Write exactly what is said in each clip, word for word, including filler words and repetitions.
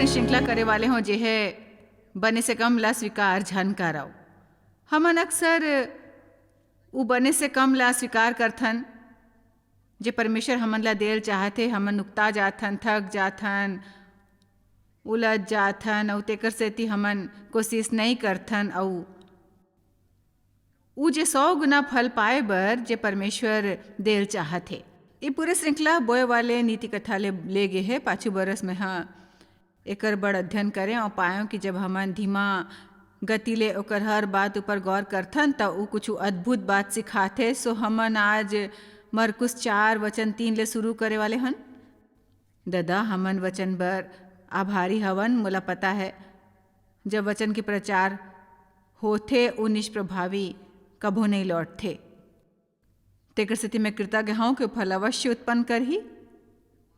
श्रृंखला करे वाले हों, जे हे बने से कम ला स्वीकार झन करव। हमन अक्सर उ बने से कम ला स्वीकार करथन, जे परमेश्वर हमन ला देल चाहत हे। हमन उकता जाथन, थक जाथन, उलझ जाथन, अउ तेकर सेती हमन कोशिश नइ करथन, अउ उ जे सौ गुना फल पाए बर जे परमेश्वर देल चाहत हे। ये पूरे श्रृंखला बोए वाले नीति कथा ले, ले गे हे। पाछू बरस में ह एकर बड़ अध्ययन करें और पाएंव कि जब हमन धीमा गति ले ओकर हर बात ऊपर गौर करथन, त उ कुछ अद्भुत बात सिखाथे। सो हमन आज मरकुस चार वचन तीन ले शुरू करे वाले हन। ददा, हमन वचन बर आभारी हवन। मोला पता है, जब वचन के प्रचार होथे, उ निष्प्रभावी कभो नहीं लौटथे। तेकर सेती मैं कृतज्ञ हौं कि फल अवश्य उत्पन्न करही,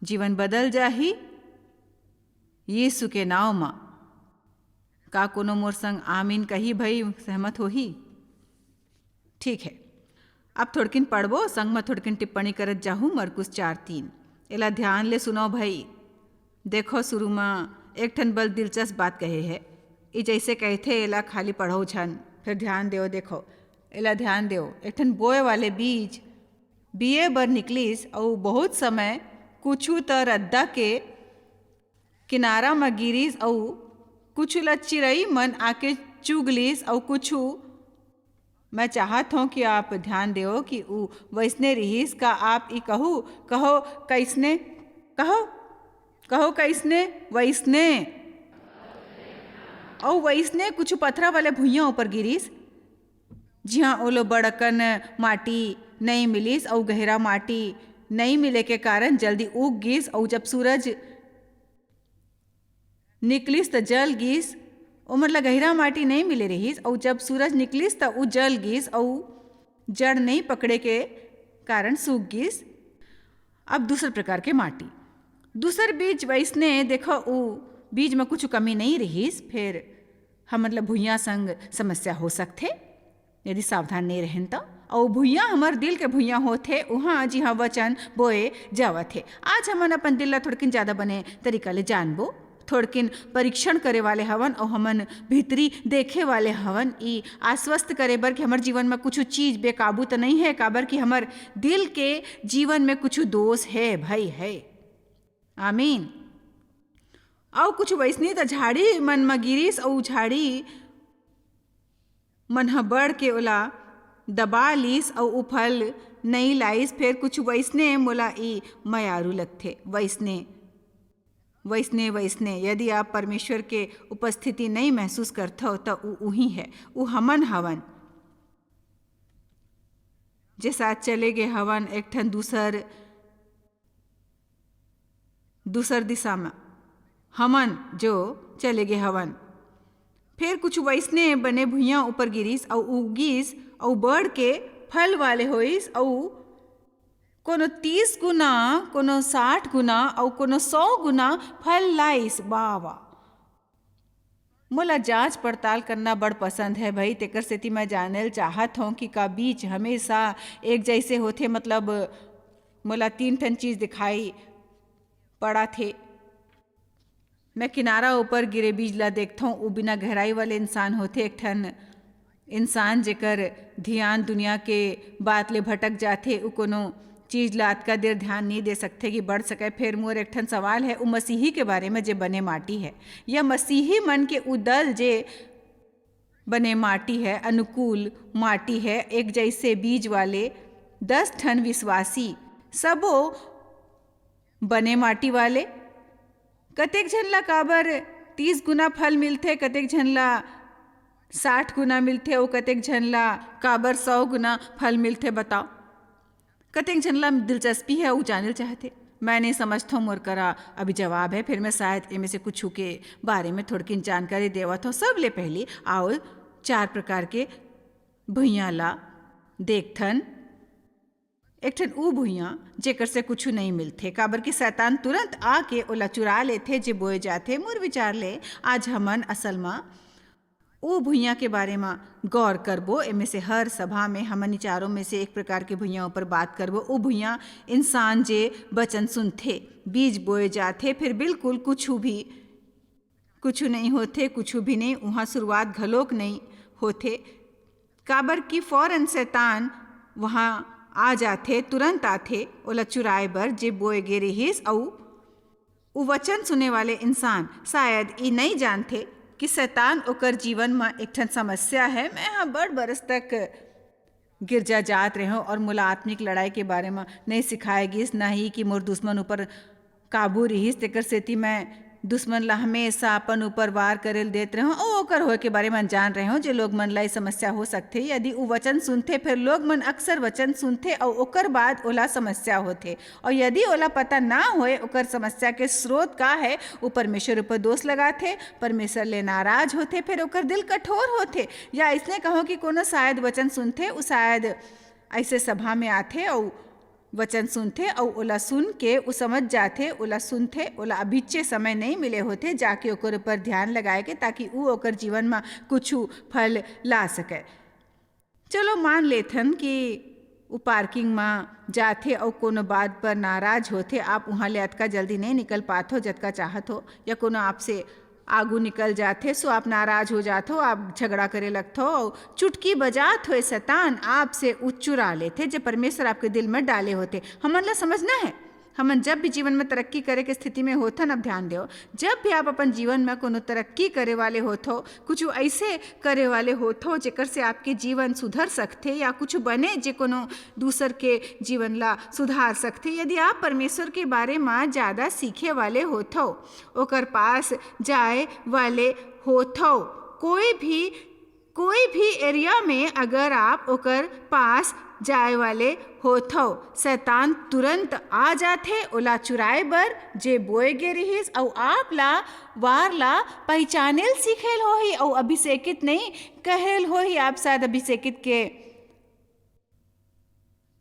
जीवन बदल जाही यीशु के नाव म। का कोनो मोर संग आमीन कही भई, सहमत होही? ठीक है, अब थोड़किन पढ़बो, संग म थोड़किन टिप्पणी करत जाहू। मरकुस चार तीन, एला ध्यान ले सुनो भई। देखो, शुरू म एक ठन बल दिलचस्प बात कहे है। ई जैसे कहथे, एला खाली पढ़ो झन, फिर ध्यान देव। देखो, एला ध्यान देव, एक ठन बोए वाले बीज बिये बर निकलिस, अउ बहुत समय कुछु त रद्दा के किनारा म गिरिस, अउ कुछु ल चिरई मन आके चुग लिस, अउ कुछु, मैं चाहत हौं कि आप ध्यान देव कि उ वैसने रिहिस। का आप ई कहू, कहो कैसने, कहो, कहो कैसने, वैसने। अउ वैसने कुछु पथरा वाले भुइयां ऊपर गिरिस, जिहां ओलो बड़ अकन माटी नइ मिलिस, अउ गहरा माटी नइ मिले के कारण जल्दी उग गिस, अउ जब सूरज निकलिस त जल गिस। ओमन ला गहिरा माटी नइ मिले रिहिस, अउ जब सूरज निकलिस त उ जल गिस, अउ जड़ नइ पकड़े के कारण सूख गिस। अब दूसर प्रकार के माटी, दूसर बीज वैसने, देखो, उ बीज म कुछु कमी नइ रिहिस, फेर हमन ला भुइयां संग समस्या हो सकथे, यदि सावधान नइ रहेन त। अउ भुइयां हमर दिल के भुइयां होथे, उहां जिहां वचन बोए जावत हे। आज हमन अपन दिल ला थोड़किन ज्यादा बने तरीका ले जानबो, थोड़किन परीक्षण करे वाले हवन, अउ हमन भीतरी देखे वाले हवन, ई आश्वस्त करे बर कि हमर जीवन में कुछु चीज बेकाबू त नइ हे, काबर कि हमर दिल के जीवन में कुछु दोष हे, भई हे। आमीन। अउ कुछु वैसनी त झाड़ी मन म गिरिस, अउ झाड़ी मन ह बढ़ के ओला दबा लिस, अउ उ फल नइ लाइस। फेर कुछु वैसने मोला ई मयारू लगथे, वैसने, वैसने, वैसने। यदि आप परमेश्वर के उपस्थिति नइ महसूस करथव, त उ उही है, उ हमन हवन, जे साथ चले गे हवन एक ठन दूसर, दूसर दिशा म। हमन जो चले गे हवन। फेर कुछु वैसने बने भुइयां ऊपर गिरिस, अउ उगिस, अउ बढ़ के फल वाले होइस, अउ कोनो तीस गुना, कोनो साठ गुना, अउ कोनो सौ गुना फल लाइस। वाह, वाह। मोला जांच पड़ताल करना बड़ पसंद है भई, तेकर सेती मैं जानल चाहत हौं कि का बीज हमेशा एक जैसे होथे, मतलब मोला तीन ठन चीज दिखाई पड़त हे। मैं किनारा ऊपर गिरे बीज ला देखथौं, उ बिना गहराई वाले इंसान होथे, एक ठन इंसान जेकर धियान दुनिया के बात ले भटक जाथे, उ कोनो चीज ला अतका देर ध्यान नइ दे सकथे कि बढ़ सकय। फेर मोर एक ठन सवाल है, उ मसीही के बारे में जे बने माटी है, या मसीही मन के उ दल जे बने माटी है, अनुकूल माटी है, एक जैसे बीज वाले दस ठन विश्वासी, सबो बने माटी वाले। कतेक झन ला काबर तीस गुना फल मिलथे, कतेक झन ला साठ गुना मिलथे, अउ कतेक झन ला काबर सौ गुना फल मिलथे, बताओ। कतेक झन ला दिलचस्पी है, उ जानल चाहथे। मैं नइ समझथौं, मोर करा अभी जवाब है, फिर मैं शायद एमे से कुछु के बारे में थोड़किन जानकारी देवत हौं। सबले पहली आओ चार प्रकार के भुइयां ला देखथन। एक ठन ऊ भुइयां जेकर से कुछु नइ मिलथे, काबर कि शैतान तुरंत आके ओला चुरा लेथे जे बोए जाथे। मोर विचार ले आज हमन असल म ओ भुइयां के बारे म गौर करबो। एमे से हर सभा में हमन ई चारों में से एक प्रकार के भुइयां ऊपर बात करबो। ओ भुइयां इंसान जे वचन सुनथे, बीज बोए जाथे, फिर बिल्कुल कुछु भी कुछु नइ होथे, कुछु भी नइ, उहाँ शुरुआत घलोक नइ होथे, काबर कि फौरन शैतान वहाँ आ जाथे, तुरंत आथे ओला चुराए बर, जे बोए गे रिहिस। अउ उ वचन सुने वाले इंसान शायद ई नइ जानथे कि शैतान ओकर जीवन म एक ठन समस्या है। मैं ह बड़ बरस तक गिरजा जात रेहेंव और मोला आत्मिक लड़ाई के बारे म नइ सिखाए गिस, ना ही कि मोर दुश्मन ऊपर काबू रिहिस, तेकर सेती मैं दुश्मन ला हमेशा अपन ऊपर वार करे ल देत रेहेंव अउ ओकर होए के बारे म अनजान रेहेंव, जे लोग मन ला ई समस्या हो सकथे। यदि उ वचन सुनथे, फेर लोग मन अक्सर वचन सुनथे अउ ओकर बाद ओला समस्या होथे। अउ यदि ओला पता ना होए ओकर समस्या के स्रोत का है, उ परमेश्वर ऊपर दोष लगाथे, परमेश्वर ले नाराज होथे, फेर ओकर दिल कठोर होथे। या अइसने कहो कि कोनो शायद वचन सुनथे, उ शायद अइसे सभा में आथे अउ वचन सुनथे अउ ओला सुन के उ समझ जाथे, ओला सुनथे, ओला अभिच्चे समय नइ मिले होथे जाके ओकर ऊपर ध्यान लगाए के, ताकि उ ओकर जीवन म कुछु फल ला सकय। चलो मान लेथन कि उ पार्किंग म जाथे अउ कोनो बात पर नाराज होथे, आप उहाँ ले अतका जल्दी नइ निकल पाथो जतका चाहत हो, या कोनो आपसे आगू निकल जाथे, सो आप नाराज हो जाथो, आप झगड़ा करे लगथो, अउ चुटकी बजात होए शैतान आपसे उ चुरा लेथे, जे परमेश्वर आपके दिल में डाले होथे। हमन ला समझना है, हमन जब भी जीवन में तरक्की करे के स्थिति में होथन, अब ध्यान देव, जब भी आप अपन जीवन में कोनो तरक्की करे वाले होथो, कुछ ऐसे करे वाले होथो, जेकर से आपके जीवन सुधर सकथे या कुछ बने, जे कोनो दूसर के जीवन ला सुधार सकथे। यदि आप परमेश्वर के बारे में ज़्यादा सीखे वाले होथो, ओकर पास जाए वाले होथो, कोई भी, कोई भी एरिया में अगर आप ओकर पास जाए वाले होथो, शैतान तुरंत आ जाथे ओला चुराए बर, जे बोए गे रिहिस, अउ आप ला वार ला पहिचानेल सीखेल होही, अउ अभिषेकित नहीं कहेल होही। आप शायद अभिषेकित के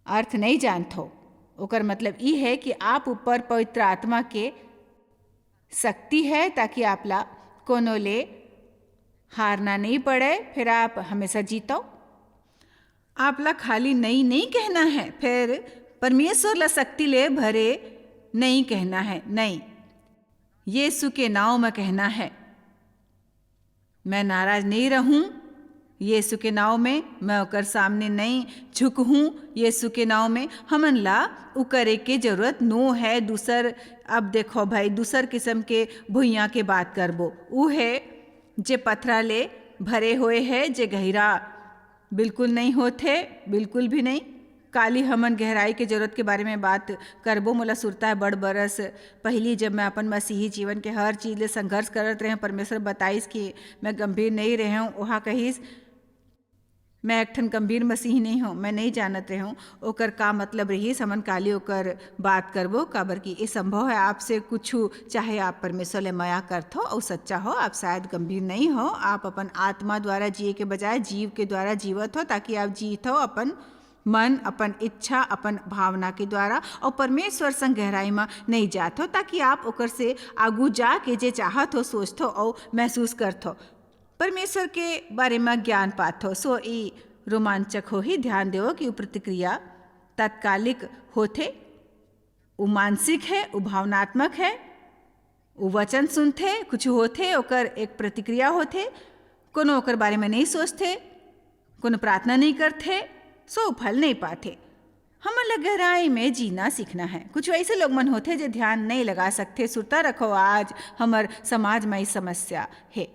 अर्थ नहीं जानथो। ओकर मतलब ई है कि आप ऊपर पवित्र आत्मा के शक्ति है, ताकि आप ला कोनो ले हारना नहीं पड़े, फिर आप हमेशा जीतो। आप ला खाली नहीं, नहीं कहना है, फिर परमेश्वर ला शक्ति ले भरे नहीं कहना है, नहीं, यीशु के नाव में कहना है। मैं नाराज नहीं रहूं यीशु के नाव में, मैं ओकर सामने नहीं झुकहूं यीशु के नाव में। हमन ला उ करे के जरूरत नो है। दूसर, अब देखो भाई, दूसर किस्म के भुइयां के बात करबो, उ है जे पथरा ले भरे होए है, जे गहिरा बिल्कुल नहीं होथे, बिल्कुल भी नहीं। काली हमन गहराई के जरूरत के बारे में बात करबो। मोला सुरता है, बड़ बरस पहिली, जब मैं अपन मसीही जीवन के हर चीज ले संघर्ष करत रहें, परमेश्वर बताइस कि मैं गंभीर नहीं रहें। ओहा कहिस, "मैं एक ठन गंभीर मसीही नहीं हूँ, मैं नहीं जानत रहें ओकर का मतलब रहिस।" हमन काली ओकर बात करबो, काबर कि ये संभव है आपसे कुछ, चाहे आप परमेश्वर ले मया करथो और सच्चा हो, आप शायद गंभीर नहीं हो, आप अपन आत्मा द्वारा जिए के बजाय जीव के द्वारा जीवत हो, ताकि आप जीत हो अपन मन, अपन इच्छा, अपन भावना के द्वारा, और परमेश्वर संग गहराई में नहीं जात हो, ताकि आप ओकर से आगू जाके जे चाहत हो, सोचत हो और महसूस करत हो, परमेश्वर के बारे में ज्ञान पात हो। सो ई रोमांचक होही। ध्यान देवो कि उ प्रतिक्रिया तात्कालिक होथे, उ मानसिक है, उ भावनात्मक है। उ वचन सुनथे, कुछ होथे, ओकर एक प्रतिक्रिया होथे। कोनो ओकर बारे में नहीं सोचथे, कोनो प्रार्थना नहीं करथे, सो उ फल नहीं पाथे। हमन ला गहराई में जीना सीखना है। कुछ ऐसे लोग मन होथे जे ध्यान नहीं लगा सकथे। सुरता रखो, आज हमर समाज में ई समस्या है।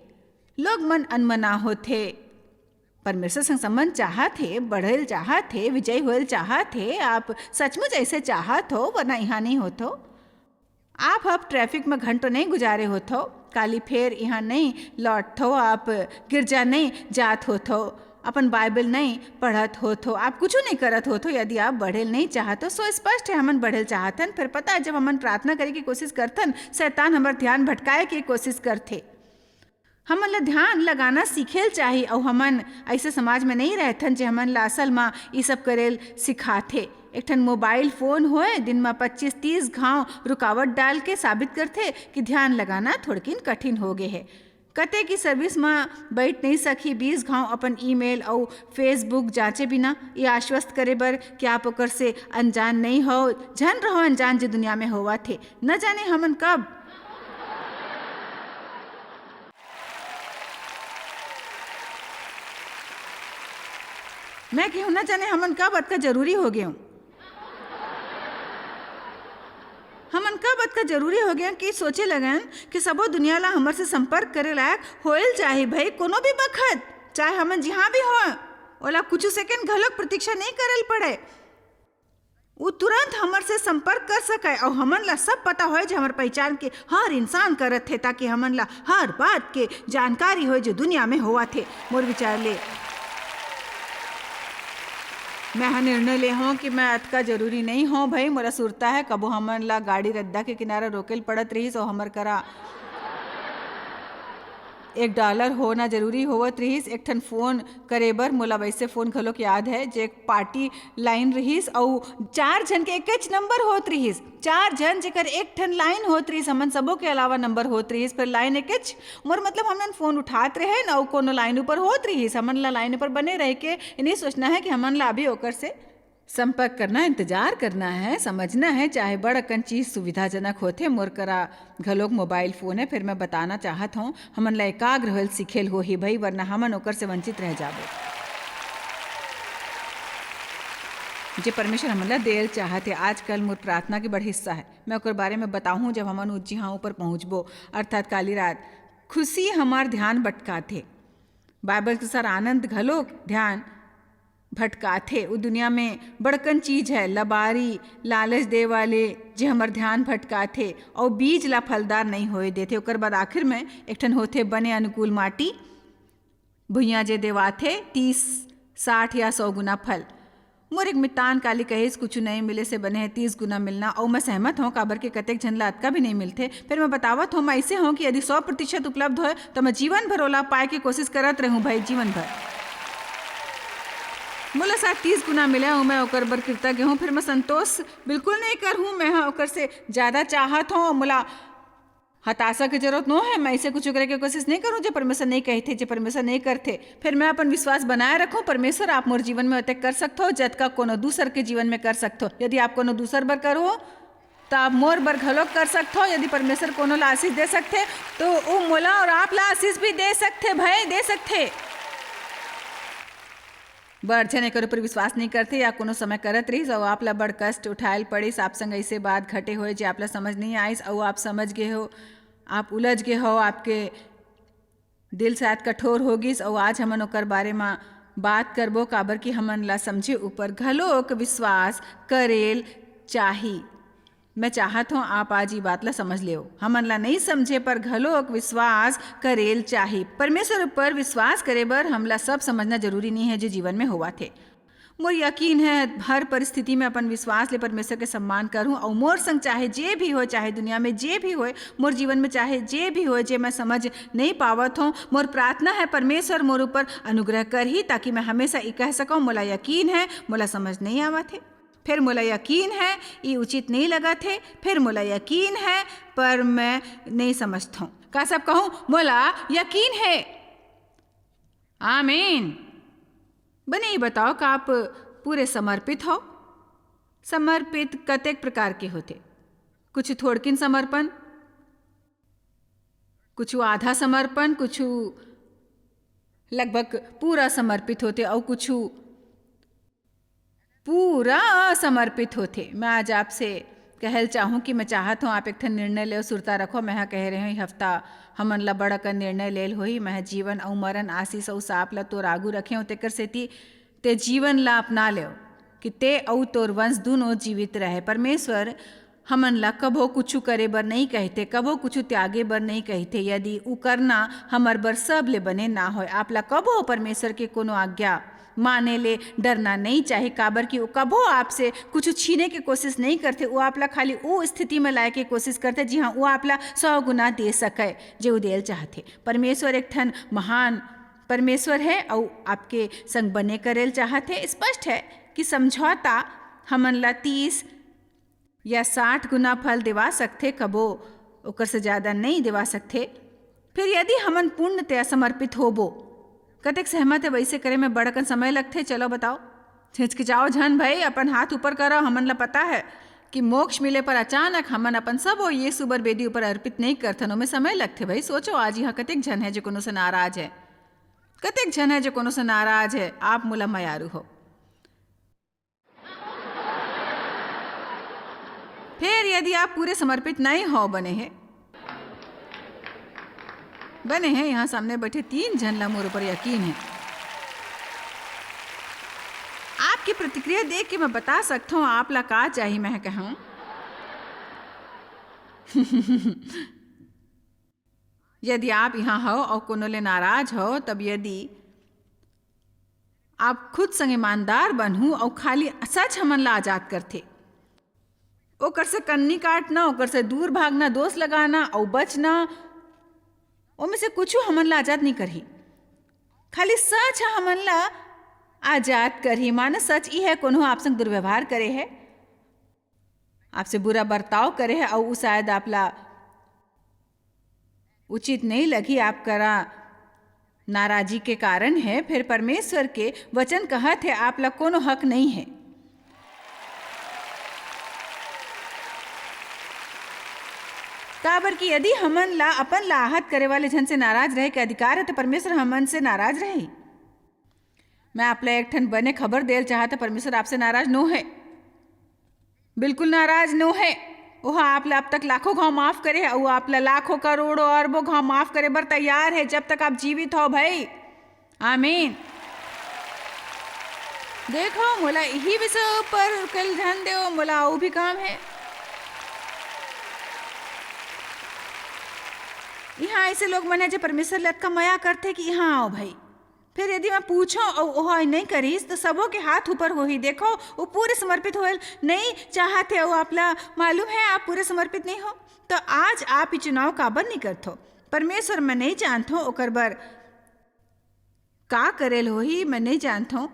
लोग मन अनमना होथे। परमेश्वर संग संबंध चाहत हे, बढ़ेल चाहत हे, विजयी होएल चाहत हे, आप सचमुच ऐसे चाहत हो, वरना यहाँ नहीं होत हो। आप अब ट्रैफिक में घंटों नहीं गुजारे होत हो, काली फेर यहाँ नहीं लौटत हो, आप गिरजा नहीं जात होत हो, अपन बाइबल नहीं पढ़त होत हो, आप कुछ नहीं करत होत हो। यदि आप बढ़ेल नहीं चाहत हो, सो स्पष्ट है, हमन बढ़ेल चाहत हन। फिर पता है, जब हमन प्रार्थना करे की कोशिश करथन, शैतान हमर ध्यान भटकाए की कोशिश करथे। हमन ला ध्यान लगाना सीखेल चाही, अउ हमन ऐसे समाज में नहीं रहथन, जे हमन ला असल मा ई सब करेल सिखाथे। एक ठन मोबाइल फोन होए, दिन मा पच्चीस तीस घाव रुकावट डाल के साबित करथे कि ध्यान लगाना थोड़किन कठिन हो गे हे। कते की सर्विस मा बैठ नहीं सकी, बीस घाव अपन ईमेल अउ Facebook जांचे बिना, ये आश्वस्त करे बर कि आप ओकर से अनजान नहीं हो। झन रहो अनजान, जे दुनिया में होवत हे। न जाने हमन कब मैं कहूँ ना जाने हमन कब अतका जरूरी हो गए हूँ। हमन कब अतका जरूरी हो गए कि सोचे लगन कि सबो दुनिया ला हमर से संपर्क करे लायक होइल चाही भाई, कोनो भी बखत, चाहे हमन जिहाँ भी हो, ओला कुछ सेकंड घलोक प्रतीक्षा नहीं करल पड़े। उ तुरंत हमर से संपर्क कर सके अउ हमन ला सब पता होए जे हमर पहचान के हर इंसान करत हे, ताकि हमन ला हर बात के जानकारी होए जो दुनिया में होवत हे। मोर विचार ले मैं ह निर्णय ले हूँ कि मैं अतका जरूरी नहीं हूँ भाई। मोला सुरता है कबो हमन ला गाड़ी रद्दा के किनारा रोके ल पड़त रहिस अउ हमर करा एक डॉलर होना जरूरी होवत रहिस एक ठन फोन करे बर। मोला वैसे फोन घलोक याद है जे एक पार्टी लाइन रहिस अउ चार झन के एकेच नंबर होत रहिस, चार झन जेकर एक ठन लाइन होत रहिस, हमन सबो के अलावा नंबर होत रहिस, फिर लाइन एकेच। मोर मतलब हमन फोन उठात रहे न अउ कोनो लाइन ऊपर होत रहिस, हमन ला लाइन ऊपर बने रह के ये नहीं सोचना है कि हमन ला अभी ओकर से संपर्क करना, इंतजार करना है, समझना है, चाहे बड़ अकन चीज सुविधाजनक होथे। मोर करा घलोक मोबाइल फोन है, फिर मैं बताना चाहत हूँ, हमन ला एकाग्र होल सीखेल होही भाई, वरना हमन ओकर से वंचित रह जाबो जे परमेश्वर हमन ला देल चाहत हे। आजकल मोर प्रार्थना के बड़ हिस्सा है, मैं ओकर बारे में बताहूँ जब हमन उज्जी हाँ ऊपर पहुँचबो, अर्थात काली रात। खुशी हमार ध्यान भटकाथे। बाइबल के सर आनंद घलोक ध्यान भटकाथे। उ दुनिया में बड़कन चीज है, लबारी, लालच दे वाले, जे हमर ध्यान भटकाथे अउ बीज ला फलदार नहीं होए देथे। ओकर बाद आखिर में एक ठन होथे बने अनुकूल माटी, भुइयां जे देवाथे तीस, साठ या सौ गुना फल। मोर एक मितान काली कहिस, "कुछु नइ मिले से बने हे तीस गुना मिलना," अउ मैं सहमत हौं, काबर के कतेक झन ला अतका भी नइ मिलथे। फेर मैं बतावत हौं, मैं अइसे हौं कि यदि सौ प्रतिशत उपलब्ध होय, त मैं जीवन भर ओला पाए के कोशिश करत रहूं भाई, जीवन भर। मोला शायद तीस गुना मिले अउ मैं ओकर बर कृतज्ञ हौं, फेर मैं संतोष बिल्कुल नइ करहूं। मैं ह ओकर से ज्यादा चाहत हौं, मोला हताशा के जरूरत नो है, मैं इसे कुछ करे के कोशिश नहीं करूं, जे परमेश्वर नहीं कहथे, जे परमेश्वर नहीं करथे। फिर मैं अपन विश्वास बनाए रखूं, परमेश्वर आप मोर जीवन में ओतेक कर सकथो, जतका कोनो दूसर के जीवन में कर सकथो। यदि आप कोनो दूसर बर करो, तो आप मोर बर घलोक कर सकथो। यदि परमेश्वर कोनो ला आशीष दे सकथे, तो वो मोला और आप ला आशीष भी दे सकथे, भाई, दे सकथे। बड़ झन एकर ऊपर विश्वास नइ करथे या कोनो समय करत रहिस अउ आप ला बड़ कष्ट उठायल पड़िस, आप संग अइसे बात घटे होय जे आप ला समझ नइ आइस अउ आप समझ गे हो, आप उलझ गे हो, आपके दिल शायद कठोर हो गिस अउ आज हमन ओकर बारे म बात करबो, काबर कि हमन ला समझे ऊपर घलोक विश्वास करेल चाही। मैं चाहत हौं, आप आज ई बात ला समझ लेव। हमन ला नइ समझे पर घलोक विश्वास करेल चाही। परमेश्वर ऊपर विश्वास करे बर हमला सब समझना जरूरी नइ है, जो जीवन में होवत हे। मोर यकीन है, हर परिस्थिति में अपन विश्वास ले परमेश्वर के सम्मान करूं, अउ मोर संग चाहे जे भी होय, चाहे दुनिया में जे भी होय, मोर जीवन में चाहे जे भी होय, जे मैं समझ नइ पावत हौं, मोर प्रार्थना है, परमेश्वर मोर ऊपर अनुग्रह करही, ताकि मैं हमेशा ई कह सकौं, "मोला यकीन है, मोला समझ नइ आवत हे।" फेर मोला यकीन है, ई उचित नइ लगत हे, फेर मोला यकीन है, पर मैं नइ समझथौं। का सब कहूं, "मोला यकीन है"? आमीन। बने ई बताओ, का आप पूरे समर्पित हो? समर्पित कतेक प्रकार के होथे? कुछ थोड़किन समर्पण, कुछ आधा समर्पण, कुछ लगभग पूरा समर्पित होथे, अउ कुछ पूरा समर्पित होथे। मैं आज आपसे कहल चाहूँ कि मैं चाहत हौं, आप एक ठन निर्णय लेव, सुरता रखो। मैं ह कहे रहे हौं, ई हफ्ता हमन ला बड़ अकन निर्णय लेल होही। मैं ह जीवन अउ मरण, आशीष अउ साप ला तोर आगू रखे हौं, तेकर सेती ते जीवन ला अपना लेव कि ते अउ तोर वंश दूनों जीवित रहे। परमेश्वर हमन ला कभो कुछु करे बर नइ कहिथे, कभो कुछु त्यागे बर नइ कहिथे। यदि उ करना हमर बर सब ले बने ना होय, आप ला कभो परमेश्वर के कोनो आज्ञा माने ले डरना नइ चाही, काबर कि वो कभो आपसे कुछु छीने के कोशिश नइ करथे। वो आप ला खाली वो स्थिति में लाए के कोशिश करथे, जिहां वो आप ला सौ गुना दे सकय, जे वो देल चाहथे। परमेश्वर एक ठन महान परमेश्वर है, अउ आपके संग बने करेल चाहथे। स्पष्ट है कि समझौता हमन ला तीस या साठ गुना फल देवा सकथे, कबो ओकर से ज्यादा नइ देवा सकथे। फिर यदि हमन पूर्णतया समर्पित होबो, कतेक सहमत है वैसे करे में बड़ अकन समय लगथे? चलो बताओ, हिचकिचाओ झन भाई, अपन हाथ ऊपर करो। हमन ला पता है कि मोक्ष मिले पर अचानक हमन अपन सब ओ यीशु बर बेदी ऊपर अर्पित नइ करथन, ओमे समय लगथे भाई। सोचो, आज यहाँ कतेक झन है जो कोनो से नाराज है, कतेक झन है जो कोनो से नाराज है। आप मोला मयारू हो, फेर यदि आप पूरे समर्पित नइ हो बने हे, बने हे, यहाँ सामने बैठे तीन झन ला मोर ऊपर यकीन हे। आपकी प्रतिक्रिया देख के मैं बता सकत हूँ आप ला का चाही, मैं कहूँ। यदि आप यहाँ हो अउ कोनो ले नाराज हो, तब यदि आप खुद संग ईमानदार बनहू अउ खाली सच हमन ला आजाद करथे, ओकर से कन्नी काटना, ओकर से दूर भागना, दोष लगाना अउ बचना, ओमे से कुछू हमन ला आजाद नहीं करही। खाली सच ह हमन ला आजाद करही। माने सच ई है, कोनो आप संग दुर्व्यवहार करे है, आपसे बुरा बर्ताव करे है, अउ उ शायद आप ला उचित नहीं लगी, आप करा नाराजी के कारण है, फिर परमेश्वर के वचन कहत है, आप ला कोनो हक नहीं है। काबर कि यदि हमन ला अपन ला आहत करे वाले झन से नाराज रहे के अधिकार है, तो परमेश्वर हमन से नाराज रही। मैं आप ला एक ठन बने खबर देल चाहत, परमेश्वर आपसे नाराज नो है, बिल्कुल नाराज नो है। ओह आप ला अब तक लाखों घाव माफ करे है, अउ आप ला लाखों, करोड़ों, अरबों घाव माफ करे बर तैयार है, जब तक आप जीवित हो भाई। आमीन। देखो, मोला इही विषय ऊपर कल ध्यान देव, मोला अउ भी काम है। यहाँ ऐसे लोग मन है, जो परमेश्वर ले अतका मया करथे कि यहाँ आओ भाई। फिर यदि मैं पूछो अउ ओह नहीं करिस, तो सबो के हाथ ऊपर होही। देखो, वो पूरे समर्पित होएल नहीं चाहत है, वो आपला मालूम है, आप पूरे समर्पित नहीं हो, तो आज आप ये चुनाव काबर नहीं करथो? परमेश्वर, मैं नहीं जानथो ओकर बर का करेल होही, मैं नहीं जानथो।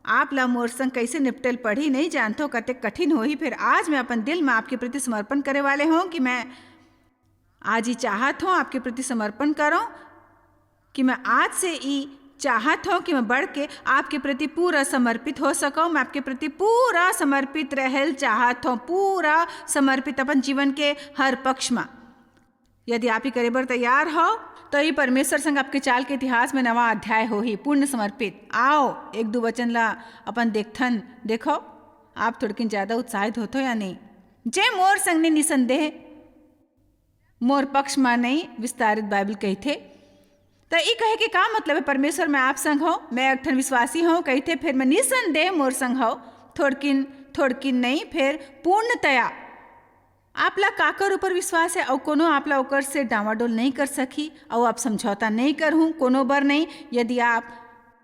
आप ला मोर संग कैसे निपटेल पड़ही, नहीं जानथो, कतेक कठिन होही। फिर आज मैं अपन दिल में आपके प्रति समर्पण करे वाले हों कि मैं आज ही चाहत हों आपके प्रति समर्पण करों, कि मैं आज से ही चाहत हों कि मैं बढ़ के आपके प्रति पूरा समर्पित हो सकों। मैं आपके प्रति पूरा समर्पित रहल चाहत हों, पूरा समर्पित अपन जीवन के हर पक्ष में। यदि आप ही करे बर तैयार हो, तो ही परमेश्वर संग आपके चाल के इतिहास में नवा अध्याय होही, पूर्ण समर्पित। आओ, एक दू वचन ला अपन देखथन। देखो, आप थोड़किन ज्यादा उत्साहित होथो या नहीं? जे मोर संग ने निसंदेह मोर पक्ष म नहीं, विस्तारित बाइबल कहिथे। त ई कहे के का मतलब है, परमेश्वर मैं आप संग हों, मैं एक ठन विश्वासी हों कहिथे, फिर मैं निसंदेह मोर संग हों, थोड़किन, थोड़किन नहीं, फिर पूर्णतया। आप ला काकर ऊपर विश्वास है, अउ कोनो आप ला ओकर से डावाडोल नहीं कर सकी, अउ आप समझौता नहीं करहूँ कोनो बर नहीं। यदि आप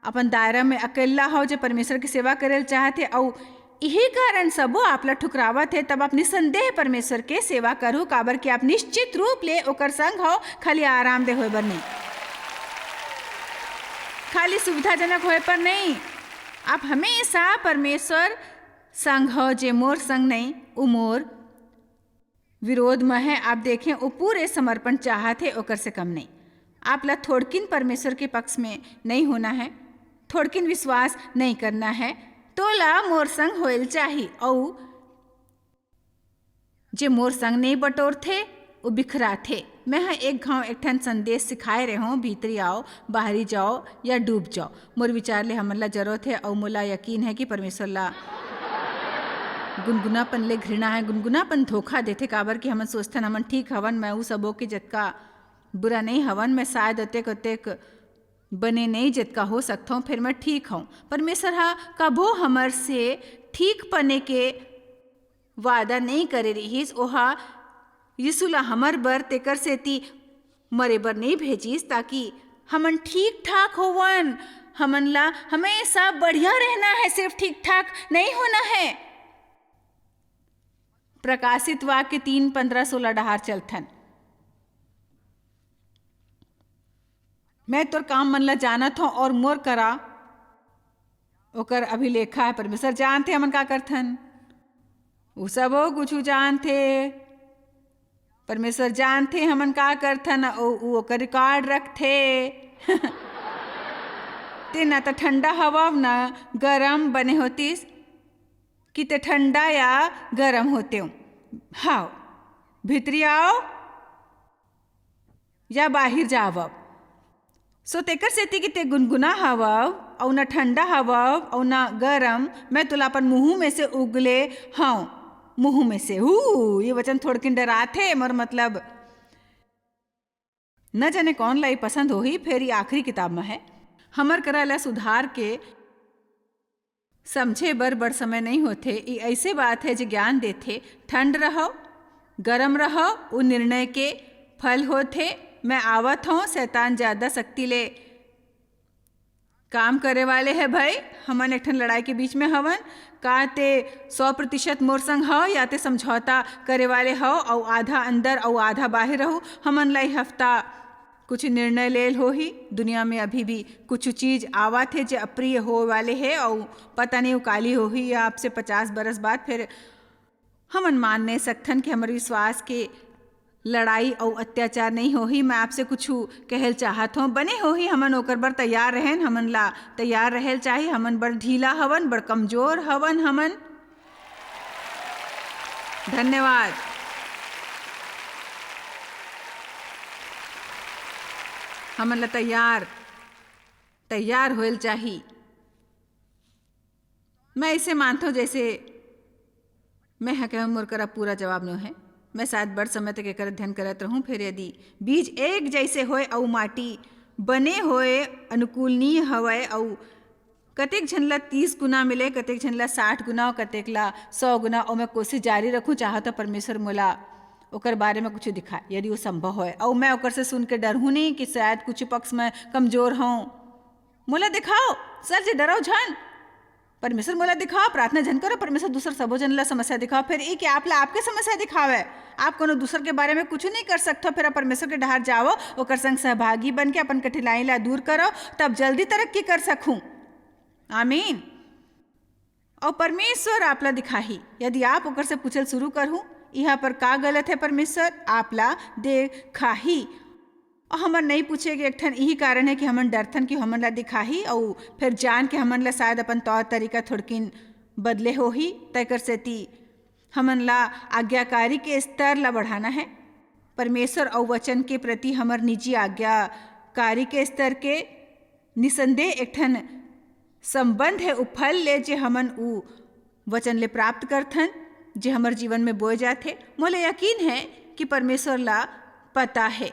अपन दायरा में अकेला हो, जे परमेश्वर की सेवा करेल चाहत है, अउ यही कारण सबो आप ला ठुकरावत है, तब आप निसंदेह परमेश्वर के सेवा करू, काबर कि आप निश्चित रूप ले ओकर संग हो, खाली आरामदेह होए बर नहीं, खाली सुविधाजनक होए पर नहीं। आप हमेशा परमेश्वर संग हो, जे मोर संग नहीं, उ मोर विरोध म है। आप देखें, वो पूरे समर्पण चाहत है, ओकर से कम नहीं। आप ला थोड़किन परमेश्वर के पक्ष में नहीं होना है, थोड़किन विश्वास नहीं करना है। तोला मोर संग होएल चाही, अउ जे मोर संग नहीं बटोरथे, वो बिखराथे। मैं ह एक घाव एक ठन संदेश सिखाए रहे हों, भीतरी आओ, बाहरी जाओ या डूब जाओ। मोर विचार ले हमन ला जरूरत है, अउ मोला यकीन है कि परमेश्वर ला गुनगुनापन ले घृणा है। गुनगुनापन धोखा देथे, काबर कि हमन सोचथन हमन ठीक हवन, मैं उ सबो के जतका बुरा नहीं हवन, मैं शायद ओतेक, ओतेक बने नहीं जतका हो सकथों, फिर मैं ठीक हूँ। परमेश्वर हा कभो हमर से ठीक पने के वादा नहीं करे रिहिस। ओहा यीशु ला हमर बर तेकर सेती मरे बर नहीं भेजिस, ताकि हमन ठीक ठाक होवन। हमन ला हमेशा बढ़िया रहना है, सिर्फ ठीक ठाक नहीं होना है। प्रकाशित वाक्य तीन पन्द्रह सोलह डहार चलथन। मैं तोर काम मन ला जानत हूँ, और मोर करा ओकर अभिलेखा है। परमेश्वर जानथे हमन का करथन, वो सबो कुछ जानथे। परमेश्वर जानथे हमन का करथन, ओ, उ ओकर रिकॉर्ड रखथे। ते ना त ठंडा हवव, ना गरम बने होतिस, कि ते ठंडा या गरम होतेव। हाव, भीतरी आओ या बाहिर जावव। सो तेकर सेती कि ते गुनगुना हवव, अउ न ठंडा हवव, अउ न गरम, मैं तोला अपन मुंह में से उगले हंव। मुंह में से। हू, ये वचन थोड़किन डराथे, मोर मतलब, न जाने कौन ला ये पसंद होही, फेर ये आखिरी किताब में है। हमर करा ला सुधार के समझे बर बड़ समय नहीं होथे। ये ऐसे बात है जो ज्ञान देथे। ठंड रहो, गरम रहो, वो निर्णय के फल होथे। मैं आवत हूँ, शैतान ज्यादा शक्ति ले काम करे वाले है भाई। हमन एक ठन लड़ाई के बीच में हवन। का ते सौ प्रतिशत मोर संग हव, या ते समझौता करे वाले हव, अउ आधा अंदर अउ आधा बाहर रहू? हमन ला ई हफ्ता कुछ निर्णय लेल होही। दुनिया में अभी भी कुछ चीज आवत हे जे अप्रिय होए वाले हे, अउ पता नहीं उ काली होही या आपसे पचास बरस बाद। फिर हमन मान नहीं सकथन कि हमर विश्वास के लड़ाई अउ अत्याचार नहीं होही। मैं आपसे कुछ कहल चाहत हूँ, बने होही, हमन ओकर बर तैयार रहेन। हमन ला तैयार रहल चाही। हमन बड़ ढीला हवन, बड़ कमजोर हवन हमन। धन्यवाद। हमन ला तैयार, तैयार होयल चाही। मैं ऐसे मानथव जैसे मैं ह कहूँ, मोर करा पूरा जवाब नो है। मैं शायद बड़ समय तक एकर अध्ययन करत रहूँ, फिर यदि बीज एक जैसे होए अउ माटी बने होए, अनुकूलनीय हवय, अउ कतेक झन ला तीस गुना मिले, कतेक झन ला साठ गुना, कतेक ला सौ गुना, अउ मैं कोशिश जारी रखूँ, चाहत तो परमेश्वर मोला ओकर बारे में कुछ दिखाए, यदि वो संभव होए। अउ मैं ओकर से सुन के डरहूँ नहीं कि शायद कुछ पक्ष में कमजोर हूँ। मोला दिखाओ, सर जी, डराओ झन। परमेश्वर मोला दिखाओ, प्रार्थना झन करो, परमेश्वर दूसर सबो झन ला समस्या दिखाओ। फिर ई कि आप ला आपके समस्या दिखावे, आप कोनो दूसर के बारे में कुछ नहीं कर सकते हो, फिर आप परमेश्वर के डहार जाओ, ओकर संग सहभागी बन के अपन कठिनाई ला दूर करो, तब जल्दी तरक्की कर सकूं। आमीन। और परमेश्वर आप ला दिखाही, यदि आप ओकर से पूछल शुरू करहू, यहाँ पर का गलत है, परमेश्वर आप ला दिखाही। और हमन नहीं पूछे के एक ठन यही कारण है कि हमन डरथन कि हमन ला दिखाही, और फिर जान के हमन ला शायद अपन तौर तरीका थोड़किन बदले होही। तैकर सेती हमन ला आज्ञाकारी के स्तर ला बढ़ाना है। परमेश्वर और वचन के प्रति हमर निजी आज्ञाकारी के स्तर के निसंदेह एक ठन संबंध है उ फल ले, जे हमन उ वचन ले प्राप्त करथन, जे हमर जीवन में बोए जाथे। मोला यकीन है कि परमेश्वर ला पता है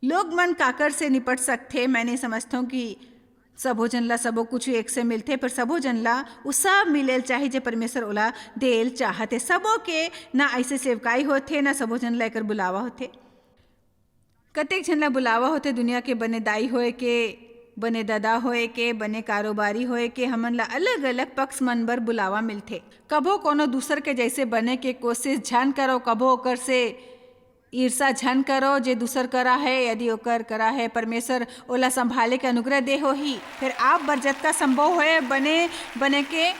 लोग मन काकर से निपट सकथे। मैं नहीं समझथों कि सबो झन ला सबो कुछ एक से मिलथे, पर सबो झन ला उ सब मिलेल चाही जे परमेश्वर ओला देल चाहथे। सबो के ना ऐसे सेवकाई होथे, ना सबो झन ला एकर बुलावा होथे। कतेक झन ला बुलावा होथे दुनिया के बने दाई होए के, बने ददा होए के, बने कारोबारी होए के। हमन ला अलग-अलग पक्ष मन बर बुलावा मिलथे। कभो कोनो दूसर के जैसे बने के कोशिश झन करो, कभो ओकर से ईर्षा झन करो, जे दूसर करा है, यदि ओकर करा है, परमेश्वर ओला संभाले के अनुग्रह दे होही। फिर आप बर जतका संभव होए, बने, बने के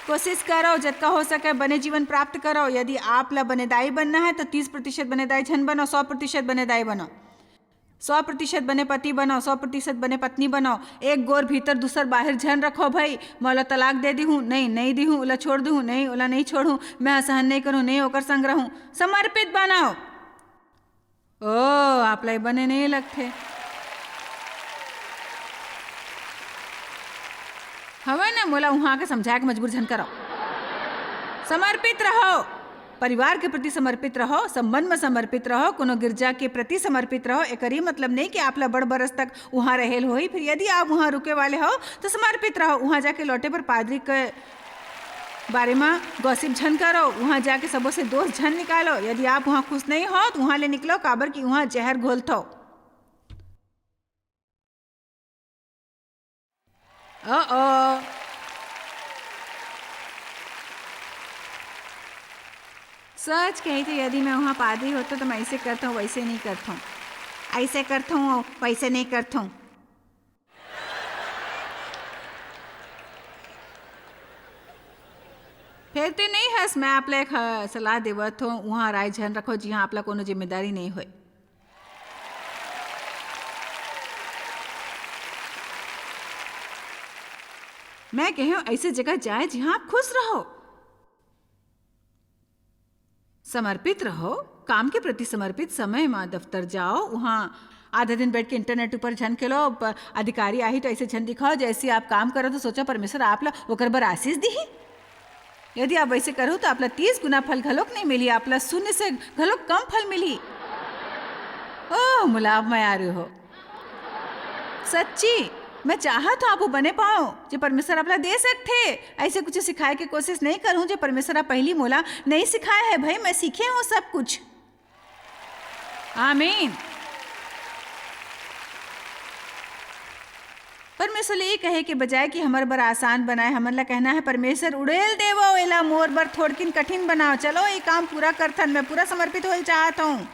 कोशिश करो, जतका हो सके बने जीवन प्राप्त करो। यदि आप ला बने दाई बनना है, तो तीस प्रतिशत बने दाई झन बनो, सौ प्रतिशत बने दाई बनो, सौ प्रतिशत बने पति बनो, सौ प्रतिशत बने पत्नी बनो। एक गोर भीतर दूसर बाहर झन रखो भाई। मैं ओला तलाक दे दिहूँ, नहीं, नहीं दिहूँ, ओला छोड़ दिहूँ, नहीं, ओला नहीं छोड़ूँ, मैं ह सहन नहीं करूँ, नहीं ओकर संग रहूँ। समर्पित बनाओ। ओ, आप ला बने नहीं लगथे। हवे ना, मोला उहाँ के समझाए के मजबूर झन करो। समर्पित रहो, परिवार के प्रति समर्पित रहो, संबंध में समर्पित रहो, कोनो गिरजा के प्रति समर्पित रहो। एकर ये मतलब नहीं कि आप ला बड़ बरस तक उहाँ रहेल होही। फिर यदि आप उहाँ रुके वाले हो, तो समर्पित रहो। उहाँ जाके लौटे पर पादरी के बारे में गॉसिप झन करो। उहाँ जाके सबो से दोष झन निकालो। यदि आप उहाँ खुश नहीं हो, तो उहाँ ले निकलो, काबर कि उहाँ जहर घोलथो। ओ, ओ। सच कही तो यदि मैं उहाँ पादरी होता, तो मैं ऐसे करता हूँ, वैसे नहीं करता हूँ, ऐसे करता हूँ, वैसे नहीं करता हूँ। फेर ते नहीं हस, मैं आप ला एक, ह, सलाह देवत हूँ, उहाँ राय झन रखो, जिहाँ आप ला कोनो जिम्मेदारी नहीं होए। मैं कहे हूँ, ऐसे जगह जाए, जिहाँ आप खुश रहो, समर्पित रहो, काम के प्रति समर्पित। समय मा दफ्तर जाओ, उहाँ आधा दिन बैठ के इंटरनेट ऊपर झन खेलो। प-, अधिकारी आही तो ऐसे झन दिखाओ, जैसे आप काम करो तो सोचा परमेश्वर आप ला ओकर बर आशीष दिही। यदि आप वैसे करहू, तो आपला तीस गुना फल घलोक नहीं मिली, आपला शून्य से घलोक कम फल मिली। ओह, मुला आप मयारू हो। सच्ची, मैं चाहत हूँ आप वो बने पाओ, जे परमेश्वर आपला दे सकथे। ऐसे कुछ सिखाए के कोशिश नहीं करूँ, जे परमेश्वर आप पहली मोला नहीं सिखाए है। भाई, मैं सीखे हूँ सब कुछ। आमीन। परमेश्वर ले ये कहे के बजाय कि हमर बर आसान बनाए, हमन ला कहना है, "परमेश्वर, उड़ेल देवो एला, मोर बर थोड़किन कठिन बनाओ। चलो, ये काम पूरा करथन, मैं पूरा समर्पित होए चाहत हूँ।"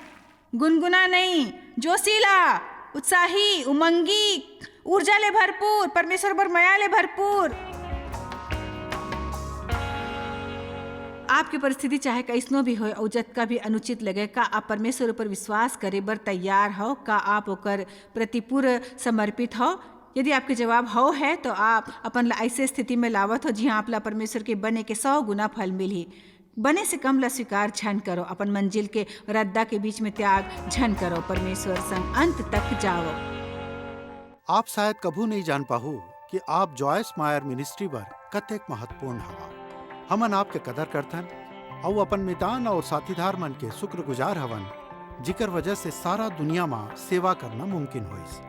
गुनगुना नहीं, जोशीला, उत्साही, उमंगी, ऊर्जा ले भरपूर, परमेश्वर बर मया ले भरपूर। आपके परिस्थिति चाहे कइसनो भी होय अउ जतका भी अनुचित लगे, का आप परमेश्वर ऊपर विश्वास करे बर तैयार हव? का आप ओकर प्रति पूर्ण समर्पित हव? यदि आपके जवाब हव है, तो आप अपन ला ऐसे स्थिति में लावत हो, जिहां आप ला परमेश्वर के बने के सौ गुना फल मिलही। बने से कम ला स्वीकार झन करो, अपन मंजिल के रद्दा के बीच में त्याग झन करो, परमेश्वर संग अंत तक जाओ। आप शायद कभू नहीं जान पाहू कि आप जॉयस मायर मिनिस्ट्री बर कतेक महत्वपूर्ण हवा। हमन आपके कदर करथन अउ अपन मितान और साथीदार मन के शुक्रगुजार हवन, जिकर वजह से सारा दुनिया मा सेवा करना मुमकिन होइस।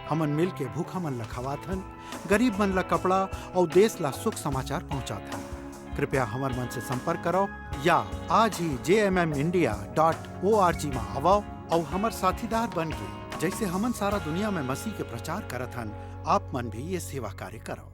हमन मिल के भूखा मन ला खवाथन, गरीब मन ला कपड़ा अउ देश ला सुख समाचार पहुंचाथन। कृपया हमर मन से संपर्क करो या आज ही जे M M India dot O R G मा आवव अउ हमर साथीदार बन के, जैसे हमन सारा दुनिया में मसीह के प्रचार करत हन, आप मन भी ये सेवा कार्य करो।